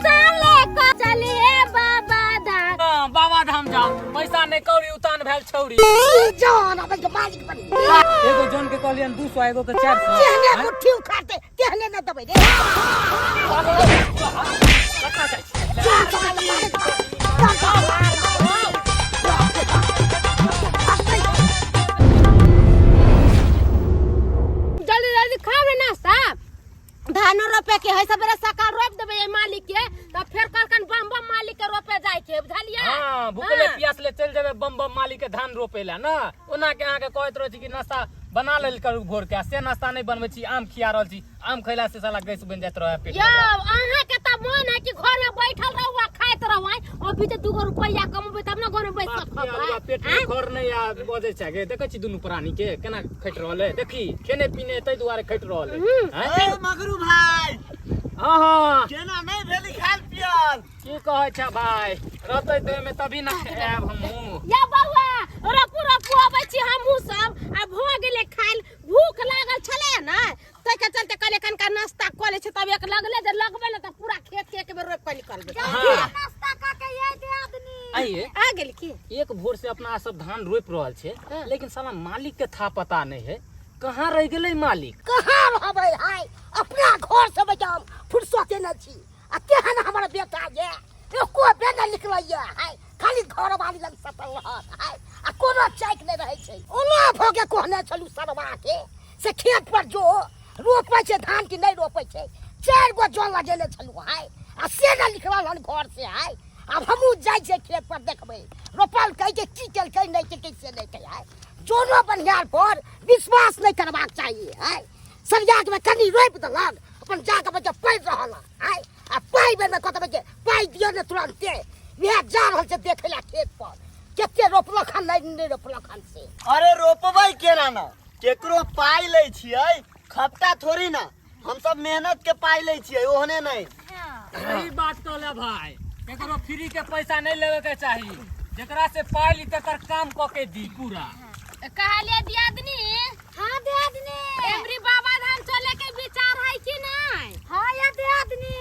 चले को चलिए बाबा धाम। हाँ, बाबा धाम जाओ, पैसा नहीं कौड़ी उतान भेल छौरी। जान अबै के मालिक बनी। एगो जन के कहलियन 200, एगो के 400। तेहने गुट्ठी उखाड़ते तेहने न देबै रे। कतऽ जाइ छी? जा, जा, जा, जा, जा, जा। जल्दी जल्दी खाओ रे नाश्ता, धानो रोपे के है, सबेरे सकाल रोप देबै एहि मालिक के, तब फेर कहलकन बम बम मालिक के रोपे जाय के, बुझलियै? हाँ, भूखले हाँ। प्यासले चलि जेबै बम बम मालिक के धान रोपे ला ना। ओना के अहाँके कहैत रहै छी कि नाश्ता बना लेल करू भोर के, आ से नाश्ता नहि बनबै छी, आम खिया रहल छी। आम खैला से साला गैस बनि जाइत रहै पेट यौ में। अहाँ के तऽ मन है कि घर में बैठल रहू आ खाइत रहू, आँय? अभी तऽ दूगो रुपैया कमेबै तब ने घर में बैस कऽ बाप रे, खबै। पेट में घर नहि आ बजै छै गे। देखै छी दुनू प्राणी के केना खटि रहल है, देखी खेने पीने ताहि दुआरे खटि रहल है। आँय? ए मगरू भाई। हाँ हाँ। केना नहि भेली खायल पियल? की कहै छ भाई, रहतै तऽ ओहिमे तभी ने खायब हमहूँ। या बौआ रोपू रोपू, अबै छी हमहूँ सब आ भऽ गेलै खायल, भूख लागल छलै ने ताहिके चलते कहलियै कनिका नाश्ता कऽ लै छी, तब एक लगले जे लगबै ने तऽ पूरा खेत के एक बेर रोपि कऽ निकलबै। हाँ। नाश्ता कऽ के आइ दे आदमी। आइए। आ गेल की? एक भोर से अपना सब धान रोपि रहल छै, हाँ। लेकिन साला मालिक के था पता नहीं है, कहाँ रह गेलै मालिक? कहाँ रहबै हाय, अपना घर से बचाम फुर्सते न छी, आ केहन हमर बेटा ये एको बेर नहि निकलैया हाय, खाली घर वाली लग सटल रहत हाय, आ कोनो चैक नहि रहै छै। ओना भऽ के कहने छलू सरवा के से खेत पर जो रोपै छै धान कि नहि रोपै छै, 4 गो जन लगेने छलू हाय, आ से नहि निकलल हन घर से हाय। आब हमहूँ जाइ छियै खेत पर, देखबै रोपलकै के की केलकै नहि केलकै से नहि कै हाय। जोनो बनिहार पर विश्वास नहि करबाक चाही हाय, सरियाकमे कनि रोपि देलक अपन जाके बच्चा पढ़ि रहल हाय, आ पाइ बेरमे कहतै जे पाइ दिअ ने तुरन्ते। वएह जा रहल छै देखै लए खेत पर कते रोपलक हन नहि रोपलक हन से। अरे रोपबै केना न, केकरो पाइ लै छियै, खपटा थोड़ी ना, हम सब मेहनत के पाइ लै छियै, ओहने नहीं। सही बात कहले भाई, केकरो फ्री के पैसा नहीं लेवे के चाही, जेकरा से पाइ ली तकर काम क के दी पूरा। कहलियै दियादनी। हाँ दियादनी। एमरी बाबा धाम चले के विचार है कि नहीं? हाँ या दियादनी,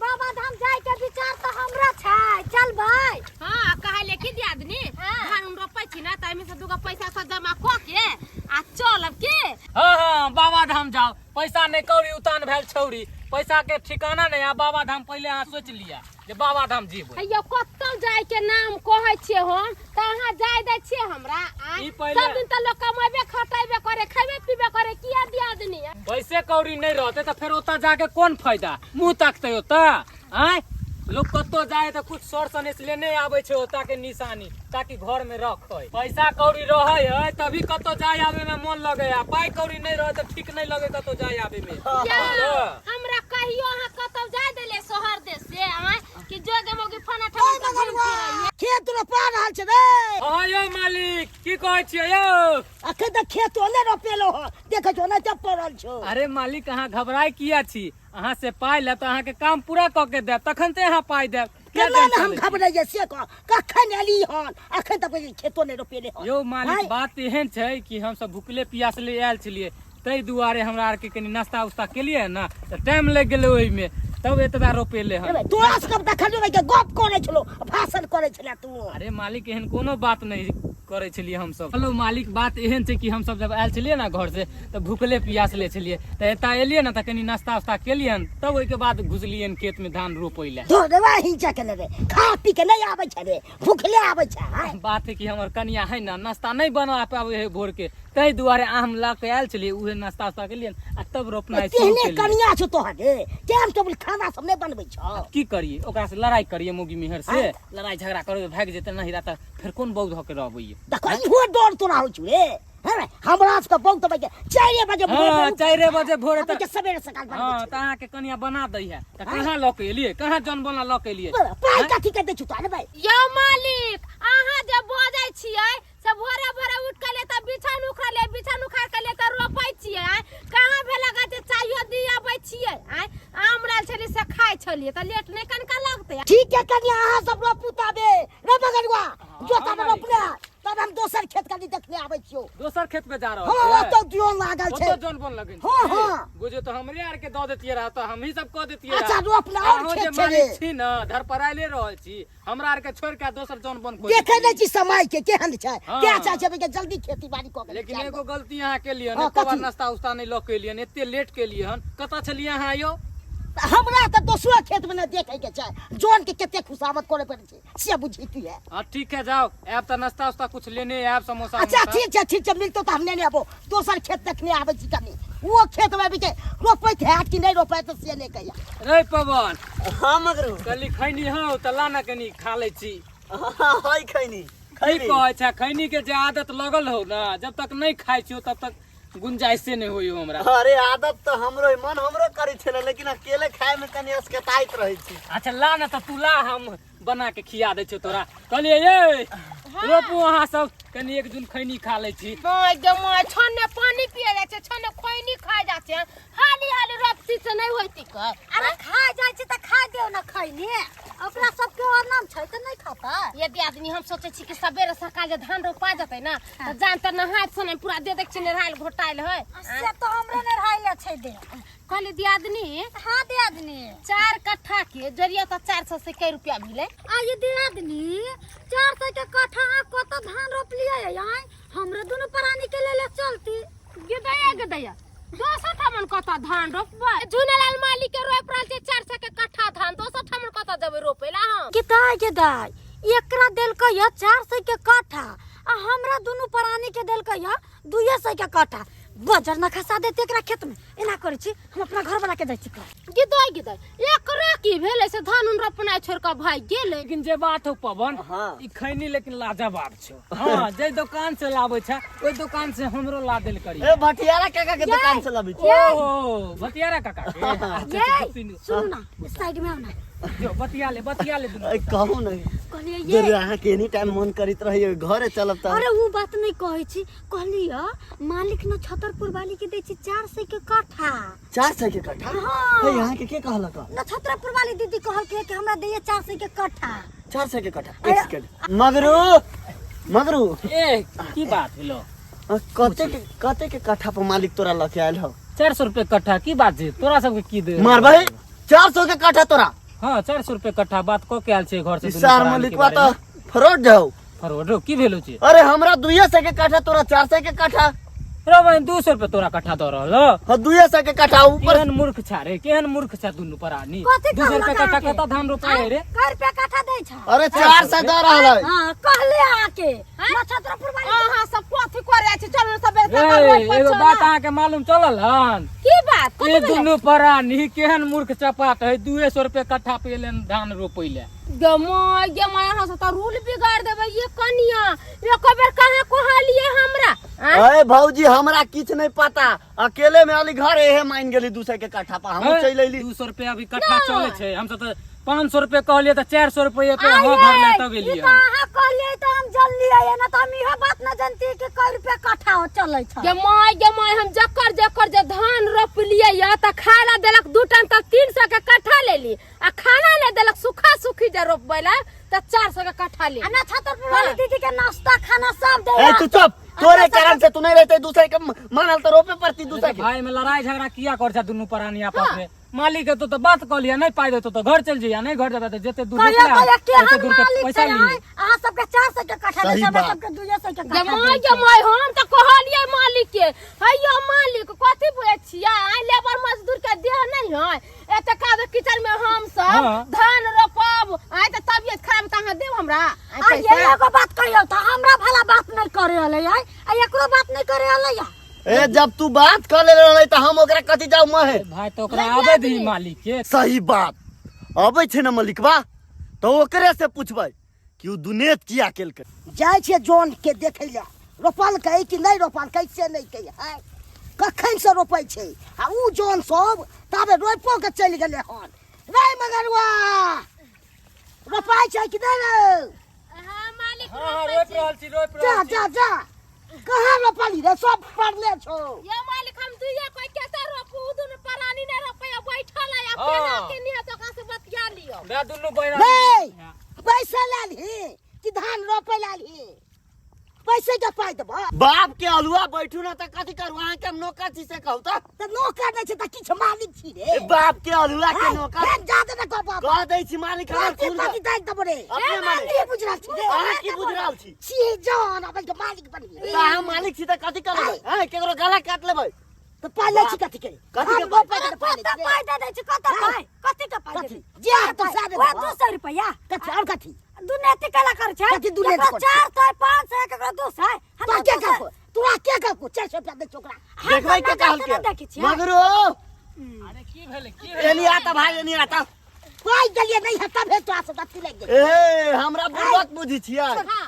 बाबा धाम जाय के विचार तो हमरा छै, चलबै। हाँ कहलियै कि दियादनी, हाँ। धान उन रोपै छी ना ताहिमे से दूगो पैसा सब जमा कऽ के आ चलब के। हाँ हाँ बाबा धाम जाओ, पैसा नहीं कौड़ी उतान भेल छौरी, पैसा के ठिकाना नहीं, आ बाबा धाम पहले अहाँ सोच लिया जे बाबा धाम जेबै। हैयो कतौ जाय के नाम कहै छियै हम तऽ अहाँ जाय दै छियै हमरा? आँय? ई पहिले- सब दिन तऽ लोक कमेबे खटेबे करे, खेबे पीबे करे, किया दियादनी? पैसे कौड़ी नहीं रहते तऽ फेर ओतऽ जाके कोन फायदा, मुंह ताकते ओतऽ? आँय लोग कतौ जाए तऽ कुछ सर सनेस लेने आबै छै ओतऽ के निशानी, ताकि घर में रखै। पैसा कौड़ी रहै है तभी कतौ जाय आबे में मन लगे, आ पाई कौड़ी नहीं रहे तऽ ठीक नहीं लगे कतौ जाय आबे में। यौ, हमरा कहियो अहाँ कतौ जाय देलियै शहर देश से? आँय कि जोगे मोगी फना ठमन के घूम फिर अइयै? खेत रोपा रहल छै रे। हाँ यौ मालिक, की कहै छियै यौ? अखन तऽ खेतो नहि रोपेलो हँ, देखै छौ नहि तऽ पड़ल छौ। अरे मालिक अहाँ घबराय किया छी, अहाँ से पाइ लेब तऽ अहाँके काम पूरा कऽ के देब, तखन ते अहाँ पाइ देब। किया केना ने टेंशन हम लै छी? घबराइए से कह, कखन एली हन, अखन तक खेतो नहि रोपेले हन। यौ मालिक आँय? बात एहन छै कि हमसब भुखले प्यासले आयल छलियै, ताहि दुआरे हमरा आरके कनि नाश्ता उस्ता केलियै ने तऽ टाइम लागि गेलै ओहिमे, तब एतबा रोपेले हन। रे, तोरा सबके देखलियौ ने के गप करै छलो, भाषण करै छले तू। अरे मालिक एहन कोनो बात नहि करै छलियै हमसब। हेलो मालिक बात एहन छै कि हमसब जब आयल छलियै ने घर से तऽ भुखले प्यासले छलियै, तऽ एतऽ एलियै ने तऽ कनि नाश्ता उस्ता केलियै हन, तब ओहिके बाद घुसलियै हन खेतमे धान रोपै लए। धो रे हिंचा के रे, खा पी के नहि आबै छै रे, भुखले आबै छै। आँय? बात है कि हमर कनिया है ने नाश्ता नहि बना पाबै है भोर के, ताहि दुआरे आम लऽ के आयल छलियै, उहे नाश्ता उस्ता केलियै आ तब रोपनाइ शुरू तेहने केलियै। कनिया छौ तोहर रे, टाइम टेबुल खाना सब नहि बनबै छौ? की करियै, ओकरा से लड़ाई करियै मौगी मेहर से, लड़ाई झगड़ा करबै भागि जेतै नहिरा तऽ फेर कोन बौद्ध के रहबै? देखो इहो डर तोरा होइ छौ रे। हैं, हमरा सबके बहुत बजे 4 बजे भोरे हाँ, में उठ- 4 बजे भोरे आबै तक छै, सवेरे सकाल बनबै हाँ, छै। तऽ अहाँके कनिया बना दै है तऽ कहाँ लऽ के एलियै, कहाँ जन बना लऽ के एलियै? पाइ कथी के दै छौ तोरा रे भाइ? यौ मालिक अहाँ जे बजै छियै से भोरे भोरे उठ के ले तऽ बिछान उखड़ले, बिछान उखाड़ के ले तऽ रोपै छियै। आँय कहाँ भेलक जे चाइयो दी अबै छियै? आँय आम लाल छलियै से खाइ छलियै तऽ लेट नहि कनिका लगतै? ठीक है कनिया, अहाँ सब रोपू ताबे रे बगलुआ, जो हाँ, तब मालिक। रोपने तब हम दोसर खेत कनि देखने आबै छियौ। दोसर खेत खेत में जा रहल हाँ छियै? ओतऽ जोन लागल छै ओतऽ जोन बन लगन हाँ, हाँ। बुझो तो हमरे आर के दऽ देतियै रह तऽ हमही सब कऽ देतियै अच्छा, रह। रोपला और अहूँ खेत जे छै मालिक रे। छी न धरपराइले रहल छी हमरा आर के छोड़ के दोसर जोन बन खोजै देखे छी। नहि छी समय के केहन छै हाँ। क्या चाहे छै कि जल्दी खेती बाड़ी कऽ के लेकिन निपटा एगो गलती अहाँ केलियै हन हाँ, एको बार कथी? नाश्ता उस्ता नहि लऽ के एलियै एते लेट केलियै हन कतऽ छलियै अहाँ यौ लेब। हमरा तऽ दोसरो खेत में ने देखे के छै जोन के कते खुशामद करे पड़े छै से बुझी तू है हाँ ठीक है जाओ आयब तऽ नाश्ता उस्ता कुछ लेने आयब समोसा अच्छा उमोसा। ठीक छै ठीक छै मिलतो तऽ हम लेने आबो दोसर खेत देखने आबै छी कनी वो खेत में भी छै रोपैत हैत कि नहि रोपैत से नहि कहिया रे पवन हाँ मगरू कहली खैनी हौ तऽ ला ना कनी खा लै छी हाँ है खैनी की खैनी कहै छै खैनी के जे आदत लगल हौ ना जब तक नहि खाइ छियौ तब तक गुंजाइशे नहि होइयो हमरा अरे आदत तऽ हमरो है, मन हमरो करै छलै लेकिन अकेले खाय में कनी असकताइत रहै छी अच्छा ला ना तऽ तू ला हम बना के खिया दै छियौ तोरा कहलियै ये रोपू अहाँ सब कनी एक जुन खैनी खा लै छी माय गे माय छन्ने पानी पिए जाइ छै छन्ने खैनी खाइ जाइ छै हाली हाली रोपती से नहि होइती कर अरे खा जाइ छै तऽ खा दियौ ने खैनी ओकरा सबके नाम छै तऽ नहि खाता यदि आदमी हम सोचे छी कि सबेरे सकाल जे धान रोपा जेतै ना तऽ जान तऽ नहाय सोनाय पूरा दे देख छी नहायल घोटायल है से तऽ हमरे ने रहैले छै दे कहली दियादनी हाँ दियादनी 4 कट्ठा के जरिया तऽ 400 से कै रुपया मिले आ ये दियादनी 400 के कट्ठा अहाँ कत धान रोपलियै आय हमरे दुनू प्राणी के लेले चलती गिदैया गिदैया दोसर ठामन कत धान रोपबै झुनेलाल मालिक के रोप रहल छै 400 के कट्ठा धान दोसर ठामन कत जेबै रोपै ला हम गिदाय गिदाय एकरा देलकै यऽ 400 के कट्ठा आ हमरा दुनू प्राणी के देलकै यऽ 200 के कट्ठा बजर न खसा देते एकरा खेत में एना करै छी हम अपना घर वाला के जाइ छी कहै। गिदय गिदय एकरा की भेलै से धान उन रोपनाइ छोड़ कऽ भागि गेलै लेकिन जे बात हो पवन हाँ। ई खैनी लेकिन लाजवाब छौ हाँ जे दुकान से लाबै छै ओहि दुकान से हमरो ला देल करी ए भटियारा काका के दुकान से लबै छी ओ भतियारा काका के अच्छा, ये अच्छा, तीन- सुनू ना साइड में आओ ना जो बतिया ले बतिया ले दुनू ए कहू नहीं कहलियै ये जरूर अहाँ के एनी टाइम मन करैत रहिए घरे चलब तऽ अरे वो बात नहीं कहै छी कहलियै मालिक न छतरपुर वाली के दै छी 400 के कट्ठा 400 के कट्ठा हाँ। हे अहाँ के के कहलक न छतरपुर वाली दीदी कहलकै कि हमरा दैये 400 के कट्ठा 400 के कट्ठा एक सेकंड मगरू मगरू ए की बात भेलो कते के कते के कट्ठा पर मालिक तोरा लके आयल हो 400 रुपये कट्ठा की बात छै तोरा सबके की दे मारबै 400 के कट्ठा तोरा हाँ 400 रुपये कट्ठा बात कऽ के आयल छै घर से ई दुनू सार प्राणी के मलिकवा बारे तऽ में। फरोड जाओ फरोड की भेलो छै अरे हमरा 200 के कट्ठा तोरा 400 के कट्ठा रे बहिन 200 रुपये तोरा कट्ठा दऽ रहल हौ। हाँ 200 के कट्ठा ऊपर केहन मूर्ख छा रे केहन मूर्ख छा दुनू प्राणी कथी 200 रुपये कहलक कट्ठा अहाँके? कतऽ धान रोपाय रे कै रुपया कट्ठा दै छै अरे 400 दऽ रहल है हाँ कहले आके नक्षत्रपुर वाली अहाँ सब कथी करे छी चलू सबेरे ए, सकाल रोपऽ एगो चलऽ। बात अहाँके मालूम चलल हन की बात कथी ई भेलै? दुनू प्राणी केहन मूर्ख चपाट है 200 रुपये कट्ठा पे एलन धान रोपै ले गे माय गे माय अहाँ सब तऽ रूल बिगाड़ देबै ये कनिया एको बेर कहाँ कहलियै हमरा आँय? अरे भौजी हमरा किछ नहीं पता अकेले में अली घर एहे मान गेली 200 के कट्ठा पर हमहूँ चलि अयली 200 रुपया अभी कट्ठा चले छै हम सब तऽ 500 रुपये कहलियै तऽ 400 रुपये पे हाँ भरले तब ई एलियै तऽ अहाँ कहलियै तऽ हम जानलियै ना तऽ हम इहो बात न जानती कि कै रुपया कट्ठा हो चलै छै गे माय गे माय हम जकर जकर जे धान रोपलियै या तऽ खाय ला देलक 2 टाइम तऽ 300 के कट्ठा लेली आ खाना ले देलक सूखा सूखी जे रोपबै ला तऽ 400 के कट्ठा ले आ ना छतरपुर वाली दीदी के नाश्ता खाना सब दे ए तू चुप तोरे कारण से तू नहीं रहते दूसरे के मानल तो रोपे पड़ती दूसरे के भाई में लड़ाई झगड़ा किया कर छै दुनू प्राणी आपस में मालिक के तो तो बात कऽ लिया नहीं पाई देतो तो घर चल जइया नहीं घर जेबे तो जते दूर कहियो रोपला कहियो ओते केहन दूर के मालिक पैसा छै लिये आँय? अहाँ सबके 400 के कट्ठा दै सही छै हमरा बात। सबके 200 के गे कट्ठा माय दै गे छै। माय हम तऽ कहलियै मालिक के हैयो मालिक कथी बुझै छियै आइ लेबर मजदूर के देह नहीं है एते कादो कीचड़ में हम सब हाँ। धान रोपब आइ तऽ तबियत खराब तऽ अहाँ देब हमरा आइ आ पैसा ये एगो बात कहियो तऽ हमरा भला बात नहीं करे हले आय आ एकरो बात नहीं करे हले या ए जब तू बात कर ले रहलै त हम ओकरा कथी जाऊ महे भाई तो ओकरा आबे दी मालिक के सही बात अबै छै ने मलिकवा तऽ ओकरे से पूछबै कि उ दुनेत किया केलकै जाइ छियै जौन के देखै लए रोपलकै कि नहि रोपलकै से नहि कहि है कखन से रोपै छै आ उ जौन सब ताबे रोपिओ के चलि गेलै हन रे मगरुआ रोपाइ छै कि नहि रे हाँ मालिक हाँ हाँ रोपि रहल छी रोपि जा रहल छी जा जा कहाँ रोपली रे सब पड़ले छौ ये मालिक हम दुइये कोई केते रोपू उ दुनू प्राणी नहीं रोपे बैठल है अब हाँ। केना के नहीं है तो ओकरा से बतिया लियो बे दुनू बहिना रे पैसा लालही कि धान रोपे लालही पैसा सौ के पाइ देबो। बाप के अलुआ बैठू ना त कथी करू? अहाँ के हम नौकर छी से कहू त। तऽ नौकर नहि छै तऽ किछु मालिक छी रे। ए, बाप के अलुआ के नौकर फेर जादे न कह बाप। कह दै छी मालिक हमर कथी खून कथी दाइ देबो रे? अपने मालिक। की बुझि रहल छी रे? अहाँ की बुझि रहल छी? छी जान अब के मालिक बनि गेल। तऽ अहाँ मालिक छी तऽ कथी करबै? हैं, केकरो गला काट लेबै? तऽ पाइ लै छी कथी के? कथी के हम पाइ? पाइ के पाइ लै कते छी रे। पाइ दे दै छी, कते पाइ, कथी के पाइ कथी? देबै? जे हेतौ सएह देबौ। ओएह 200 रुपैआ। कथी और कथी? दुनेती केला करै छै? कथी दुनेती केकरो करै छै? 400, 500, केकरो 200। तोरा के कहलको? तोरा के कहलको 400 रुपया दै छौ ओकरा? देखबै के कहलकै? देखै छियै। मगरू अरे की भेलै, की भेलै? एनी आता भाई, एनी आता। पाइ देलियै नहि हेतै भेल तोरा सब अथी लागि गेल। ए, हमरा बुड़बक बुझै छियै? हाँ।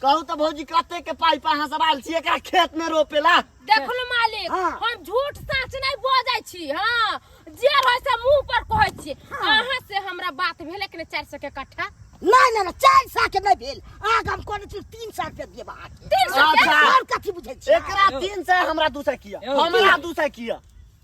कहू तऽ भौजी, कते के पाइ पर अहाँ सब आयल छियै एकरा खेत में रोपेला? देखलू मालिक, हाँ। हम झूठ सच नहीं बजै छी। हाँ, जे रहै से मुंह पर कहै छी। अहाँ से हमरा बात भेलै कि नहि 400 के कट्ठा? नहि नहि नहि, 400 के नहि भेल। आग हम कहने छी 300 रुपया दिएब अहाँके। 300 के? अच्छा। और कथी बुझै छी? एकरा 300, हमरा 200 किया? यौ, हमरा 200 किया?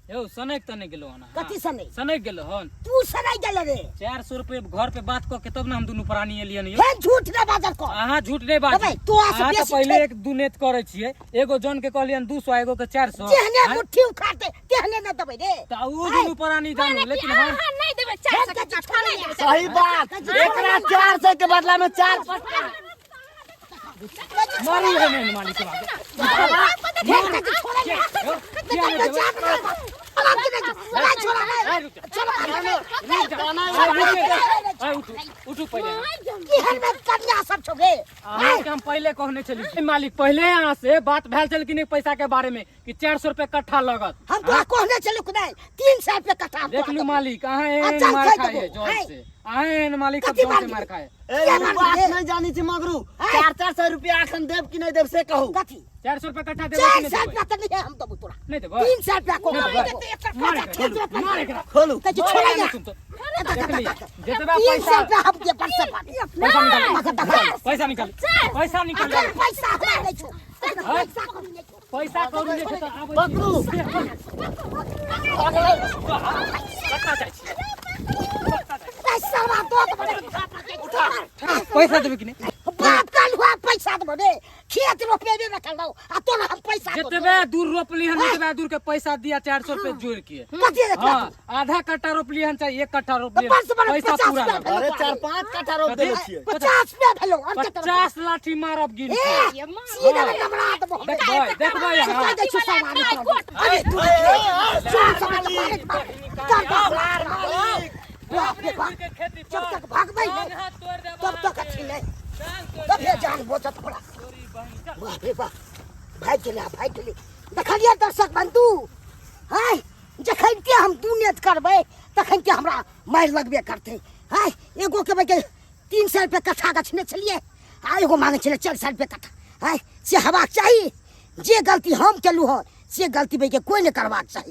यौ, सनक तऽ नहि गेलो हन अहाँ? कथी सनक? सनक गेलो हन? तू सनक गेले रे। 400 रुपये घर पे बात कऽ के तब ने हम दुनू प्राणी एलियन यौ। फेर झूठ नहि बाजल कर। अहाँ झूठ नहि बाजू। अबे, तोरा से अहाँ तऽ बेसी पहिले ठेक- एक दुनेत करै छियै। एगो जन के कहलियन 200, एगो के 400। जेहने आँय? मुट्ठी उखाड़ते तेहने न देबै रे। तऽ उ दुनू प्राणी जानू, माने कि लेकिन हम अहाँ नहि देबै 400 के कट्ठा, नहि देबै। सही बात। एकरा 400 के बदला में चार मारू है नहीं मालिक के बाप। फेर कथी छोड़ै ने? किया नहि देबै? आइ रुक जा। रुक जा। आइ रुक जा। आइ उठू, उठू पहिले। केहन में कन्या सब छौ गे? अहाँके हम पहिले कहने छली मालिक, पहिले अहाँ से बात भेल छल कि नहि पैसा के बारे में कि 400 रुपए कट्ठा लगत? हम तोरा कहने छलू कि नहि 300 रुपया कट्ठा हम देख तोरा लू देबौ। मालिक, अहाँ एहन अच्छा, मार खाइ खाए देबौ, जौन हाय। से अहाँ एहन मालिक सब कथी जौन से मार मार खाए। ए, किया ई मारबै बात रे? नहीं जानी छी मगरू। आँय? 400 रुपया अखन देब कि नहीं देब से कहू। कथी? 400 रुपए कट्ठा देबै कि चार नहि सौ देबै? रुपया तऽ नहि हम देबौ तोरा। नहि देबै? 300 रुपया को नहि देबै? मार एकरा, मार एकरा। खोलू। तऽ छोड़ा जा। सुन तो देख लियै, जेतबा 300 पैसा रुपया हम दे बड़ से बड़। पैसा निकाल, पैसा पैसा निकाल, पैसा निकाल। अगर पैसा हमरा नहि छौ, पैसा कौड़ी नहि छौ। पैसा कौड़ी नहि छै तऽ आबै छी। पकड़ू। कतऽ जाइ छी? पैसा हमरा दऽ देबौ रे। पैसा देबै कि नहि? बाप काल हुआ पैसा देबौ रे। खेत रोपेबे न करलौ आ तोरा हम पैसा दऽ देबौ। जितबे दूर रोपली हन उतबे दूर के पैसा दिया, 400 रुपए जोड़ के। कथी रे? हाँ, आधा कट्ठा रोपली हन चाहे एक कट्ठा रोपली हन, बस बस, पैसा 50 पूरा रुपया लगत। भेलौ। अरे, 4-5 कट्ठा रोप देले छियै। 50 रुपया भेलौ और कते? 50 लाठी मारब गिन के। ए, सीधा में नमरा देबौ हम। देखबै, देखबै अहाँ। कह दै छौ सामान अरे तू चोर सब के मारे मार कर दे। बाप रे बाप, जब तक भागबै नहीं तब तक अच्छी नहीं, तब ये जान बचत पड़ा। बाप रे बाप, भागि गेलै, भागि गेलै। देखलियै दर्शक बंधु, हाय, जखन के हम दू नेत करबै तखन के हमरा मारि लगबे करतै। हाय, एगो के के 300 रुपया कट्ठा गछने छलियै आ एगो मांगै छलै 400 रुपया कट्ठा। हाय, से हेबाक चाही? जे गलती हम केलहुँ हँ से गलती भाई के कोई नहीं करबाक चाही।